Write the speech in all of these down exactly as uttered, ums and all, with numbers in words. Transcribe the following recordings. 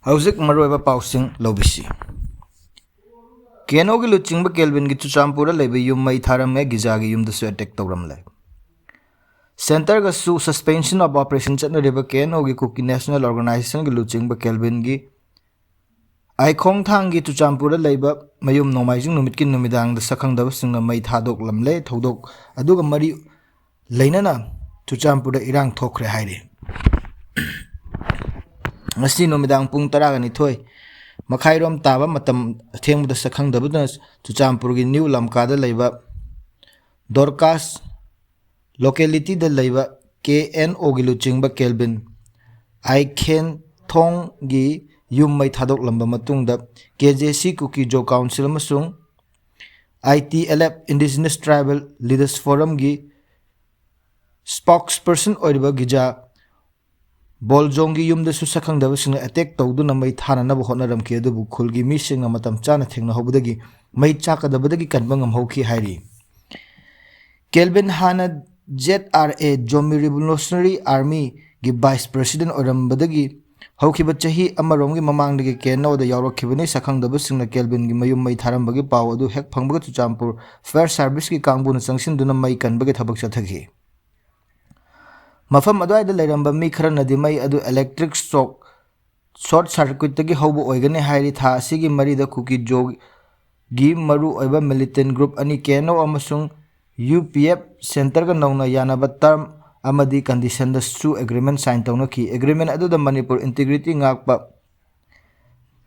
ꯍꯧꯖꯤꯛ ꯃꯔꯨꯑꯣꯏꯕ ꯄꯥꯎꯁꯤꯡ ꯂꯧꯕꯤꯁꯤ꯫ ꯀꯦ ꯑꯦꯟ ꯑꯣꯒꯤ ꯂꯨꯆꯤꯡꯕ ꯀꯦꯜꯕꯤꯟꯒꯤ ꯆꯨꯔꯆꯥꯟꯄꯨꯔꯗ ꯂꯩꯕ ꯌꯨꯝ ꯃꯩ ꯊꯥꯔꯝꯃꯦ, ꯒꯤꯖꯥꯒꯤ ꯌꯨꯝꯗꯁꯨ ꯑꯦꯇꯦꯛ ꯇꯧꯔꯝꯂꯦ꯫ ꯁꯦꯟꯇꯔꯒꯁꯨ suspension of operation ꯆꯠꯅꯔꯤꯕ ꯀꯦ ꯑꯦꯟ ꯑꯣꯒꯤ ꯀꯨꯀꯤ ꯅꯦꯁꯅꯦꯜ ꯑꯣꯔꯒꯅꯥꯏꯖꯦꯁꯟꯒꯤ ꯂꯨꯆꯤꯡꯕ ꯀꯦꯜꯕꯤꯟꯒꯤ ꯑꯥꯏꯈꯣꯡꯊꯥꯡꯒꯤ ꯆꯨꯔꯆꯥꯟꯄꯨꯔꯗ ꯂꯩꯕ ꯃꯌꯨꯝ ꯅꯣꯡꯃꯥꯏꯖꯤꯡ ꯅꯨꯃꯤꯠꯀꯤ ꯅꯨꯃꯤꯗꯥꯡꯗ ꯁꯛꯈꯪꯗꯕꯁꯤꯡꯅ ꯃꯩ ꯊꯥꯗꯣꯛꯂꯝꯂꯦ꯫ ꯊꯧꯗꯣꯛ ꯑꯗꯨꯒ ꯃꯔꯤ ꯂꯩꯅꯅ ꯆꯨꯔꯆꯥꯟꯄꯨꯔꯗ ꯏꯔꯥꯡ ꯊꯣꯛꯈ꯭ꯔꯦ ꯍꯥꯏꯔꯤ꯫ ꯉꯁꯤ ꯅꯨꯃꯤꯗꯥꯡ ꯄꯨꯡ ꯇꯔꯥꯒ ꯅꯤꯊꯣꯏ ꯃꯈꯥꯏꯔꯣꯝ ꯇꯥꯕ ꯃꯇꯝ ꯑꯊꯦꯡꯕꯗ ꯁꯛꯈꯪꯗꯕꯗꯨꯅ ꯆꯨꯔꯆꯥꯟꯄꯨꯔꯒꯤ ꯅ꯭ꯌꯨ ꯂꯝꯀꯥꯗ ꯂꯩꯕ ꯗꯣꯔꯀꯥꯁ ꯂꯣꯀꯦꯂꯤꯇꯤꯗ ꯂꯩꯕ ꯀꯦ ꯑꯦꯟ ꯑꯣꯒꯤ ꯂꯨꯆꯤꯡꯕ ꯀꯦꯜꯕꯤꯟ ꯑꯥꯏꯈꯦꯟꯊꯣꯡꯒꯤ ꯌꯨꯝ ꯃꯩ ꯊꯥꯗꯣꯛꯂꯝꯕ ꯃꯇꯨꯡꯗ ꯀꯦ ꯖꯦ ꯁꯤ ꯀꯨꯀꯤ ꯖꯣ ꯀꯥꯎꯟꯁꯤꯜ ꯑꯃꯁꯨꯡ I T L F Indigenous Tribal Leaders Forumꯒꯤ spokesperson ꯑꯣꯏꯔꯤꯕ ꯒꯤꯖꯥ ꯕꯣꯜꯖꯣꯡꯒꯤ ꯌꯨꯝꯗꯁꯨ ꯁꯛꯈꯪꯗꯕꯁꯤꯡꯅ ꯑꯦꯇꯦꯛ ꯇꯧꯗꯨꯅ ꯃꯩ ꯊꯥꯅꯅꯕ ꯍꯣꯠꯅꯔꯝꯈꯤ, ꯑꯗꯨꯕꯨ ꯈꯨꯜꯒꯤ ꯃꯤꯁꯤꯡꯅ ꯃꯇꯝ ꯆꯥꯅ ꯊꯦꯡꯅꯍꯧꯕꯗꯒꯤ ꯃꯩ ꯆꯥꯛꯀꯗꯕꯗꯒꯤ ꯀꯟꯕ ꯉꯝꯍꯧꯈꯤ ꯍꯥꯏꯔꯤ꯫ ꯀꯦꯜꯕꯤꯟ ꯍꯥꯟꯅ Z R A Zomi Revolutionary Armyꯒꯤ vice president ꯑꯣꯏꯔꯝꯕꯗꯒꯤ ꯍꯧꯈꯤꯕ ꯆꯍꯤ ꯑꯃꯔꯣꯝꯒꯤ ꯃꯃꯥꯡꯗꯒꯤ ꯀꯦ ꯑꯦꯟ ꯑꯣꯗ ꯌꯥꯎꯔꯛꯈꯤꯕꯅꯤ꯫ ꯁꯛꯈꯪꯗꯕꯁꯤꯡꯅ ꯀꯦꯜꯕꯤꯟꯒꯤ ꯃꯌꯨꯝ ꯃꯩ ꯊꯥꯔꯝꯕꯒꯤ ꯄꯥꯎ ꯑꯗꯨ ꯍꯦꯛ ꯐꯪꯕꯒ ꯆꯨꯔꯆꯥꯟꯄꯨꯔ fire serviceꯀꯤ ꯀꯥꯡꯕꯨꯅ ꯆꯪꯁꯤꯟꯗꯨꯅ ꯃꯩ ꯀꯟꯕꯒꯤ ꯊꯕꯛ ꯆꯠꯊꯈꯤ꯫ ꯃꯐꯝ ꯑꯗꯨꯋꯥꯏꯗ ꯂꯩꯔꯝꯕ ꯃꯤ ꯈꯔꯅꯗꯤ ꯃꯩ ꯑꯗꯨ electric shock, short circuitꯇꯒꯤ ꯍꯧꯕ ꯑꯣꯏꯒꯅꯤ ꯍꯥꯏꯔꯤ꯫ ꯊꯥ ꯑꯁꯤꯒꯤ ꯃꯔꯤꯗ ꯀꯨꯀꯤ ꯖꯣꯒꯤ ꯃꯔꯨ ꯑꯣꯏꯕ militant group ꯑꯅꯤ ꯀꯦ ꯑꯦꯟ ꯑꯣ ꯑꯃꯁꯨꯡ ꯌꯨ ꯄꯤ ꯑꯦꯐ ꯁꯦꯟꯇꯔꯒ ꯅꯧꯅ ꯌꯥꯅꯕ term ꯑꯃꯗꯤ conditionꯗꯁꯨ agreement sign ꯇꯧꯅꯈꯤ꯫ Agreement ꯑꯗꯨꯗ ꯃꯅꯤꯄꯨꯔ integrity ꯉꯥꯛꯄ,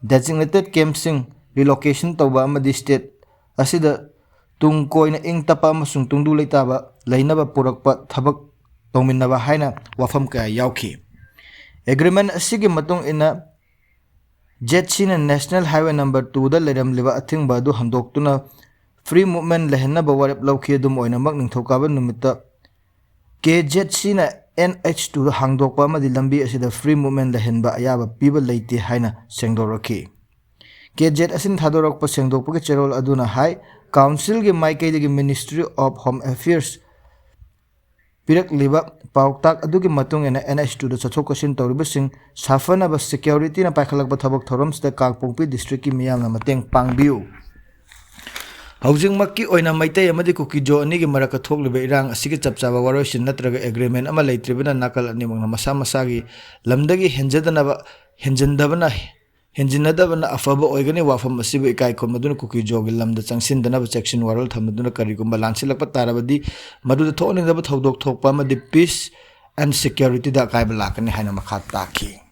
designated campꯁꯤꯡ relocation ꯇꯧꯕ ꯑꯃꯗꯤ state ꯑꯁꯤꯗ ꯇꯨꯡ ꯀꯣꯏꯅ ꯏꯪ ꯇꯞꯄ ꯑꯃꯁꯨꯡ ꯇꯨꯡꯗꯨ ꯂꯩꯇꯥꯕ ꯂꯩꯅꯕ ꯄꯨꯔꯛꯄ ꯊꯕꯛ ꯇꯧꯃꯤꯟꯅꯕ ꯍꯥꯏꯅ ꯋꯥꯐꯝ ꯀꯌꯥ ꯌꯥꯎꯈꯤ꯫ Agreement ꯑꯁꯤꯒꯤ ꯃꯇꯨꯡ ꯏꯟꯅ ꯖꯦꯠ ꯁꯤꯅ National Highway number twoꯗ ꯂꯩꯔꯝꯂꯤꯕ ꯑꯊꯤꯡꯕ ꯑꯗꯨ ꯍꯟꯗꯣꯛꯇꯨꯅ free movement ꯂꯩꯍꯟꯅꯕ ꯋꯥꯔꯦꯞ ꯂꯧꯈꯤ꯫ ꯑꯗꯨꯝ ꯑꯣꯏꯅꯃꯛ, ꯅꯤꯡꯊꯧꯀꯥꯕ ꯅꯨꯃꯤꯠꯇ ꯀꯦ ꯖꯦꯠ ꯁꯤꯅ ꯑꯦꯟ ꯑꯩꯆ ꯇꯨꯗ ꯍꯥꯡꯗꯣꯛꯄ ꯑꯃꯗꯤ ꯂꯝꯕꯤ ꯑꯁꯤꯗ free movement ꯂꯩꯍꯟꯕ ꯑꯌꯥꯕ ꯄꯤꯕ ꯂꯩꯇꯦ ꯍꯥꯏꯅ ꯁꯦꯡꯗꯣꯔꯛꯈꯤ꯫ ꯀꯦ ꯖꯦꯠ ꯑꯁꯤꯅ ꯊꯥꯗꯣꯔꯛꯄ ꯁꯦꯡꯗꯣꯛꯄꯒꯤ ꯆꯦꯔꯣꯜ ꯑꯗꯨꯅ ꯍꯥꯏ, ꯀꯥꯎꯟꯁꯤꯜꯒꯤ ꯃꯥꯏꯀꯩꯗꯒꯤ Ministry of Home Affairs ꯄꯤꯔꯛꯂꯤꯕ ꯄꯥꯎꯇꯥꯛ ꯑꯗꯨꯒꯤ ꯃꯇꯨꯡ ꯏꯟꯅ ꯑꯦꯟ ꯑꯩꯆ ꯇꯨꯗ ꯆꯠꯊꯣꯛ ꯆꯠꯁꯤꯟ ꯇꯧꯔꯤꯕꯁꯤꯡ ꯁꯥꯐꯅꯕ ꯁꯦꯀ꯭ꯌꯨꯔꯤꯇꯤꯅ ꯄꯥꯏꯈꯠꯂꯛꯄ ꯊꯕꯛ ꯊꯧꯔꯝꯁꯤꯗ ꯀꯥꯡꯄꯣꯛꯄꯤ ꯗꯤꯁꯇ꯭ꯔꯤꯛꯀꯤ ꯃꯤꯌꯥꯝꯅ ꯃꯇꯦꯡ ꯄꯥꯡꯕꯤꯌꯨ꯫ ꯍꯧꯖꯤꯛꯃꯛꯀꯤ ꯑꯣꯏꯅ ꯃꯩꯇꯩ ꯑꯃꯗꯤ ꯀꯨꯀꯤꯖꯣ ꯑꯅꯤꯒꯤ ꯃꯔꯛꯇ ꯊꯣꯛꯂꯤꯕ ꯏꯔꯥꯡ ꯑꯁꯤꯒꯤ ꯆꯞ ꯆꯥꯕ ꯋꯥꯔꯣꯏꯁꯤꯟ ꯅꯠꯇ꯭ꯔꯒ ꯑꯦꯒ꯭ꯔꯤꯃꯦꯟ ꯑꯃ ꯂꯩꯇ꯭ꯔꯤꯕꯅ ꯅꯥꯀꯜ ꯑꯅꯤꯃꯛꯅ ꯃꯁꯥ ꯃꯁꯥꯒꯤ ꯂꯝꯗꯒꯤ ꯍꯦꯟꯖꯗꯅꯕ, ꯍꯦꯟꯖꯤꯟꯗꯕꯅ, ꯍꯦꯟꯖꯤꯟꯅꯗꯕꯅ ꯑꯐꯕ ꯑꯣꯏꯒꯅꯤ꯫ ꯋꯥꯐꯝ ꯑꯁꯤꯕꯨ ꯏꯀꯥꯏ ꯈꯨꯝꯅꯗꯨꯅ ꯀꯨꯀꯤꯖꯣꯒꯤ ꯂꯝꯗ ꯆꯪꯁꯤꯟꯗꯅꯕ ꯆꯦꯛꯁꯤꯟ ꯋꯥꯔꯣꯜ ꯊꯝꯅꯗꯨꯅ ꯀꯔꯤꯒꯨꯝꯕ ꯂꯥꯟꯁꯤꯜꯂꯛꯄ ꯇꯥꯔꯕꯗꯤ ꯃꯗꯨꯗ ꯊꯣꯛꯍꯟꯅꯤꯡꯗꯕ ꯊꯧꯗꯣꯛ ꯊꯣꯛꯄ ꯑꯃꯗꯤ peace and securityꯗ ꯑꯀꯥꯏꯕ ꯂꯥꯛꯀꯅꯤ ꯍꯥꯏꯅ ꯃꯈꯥ ꯇꯥꯈꯤ꯫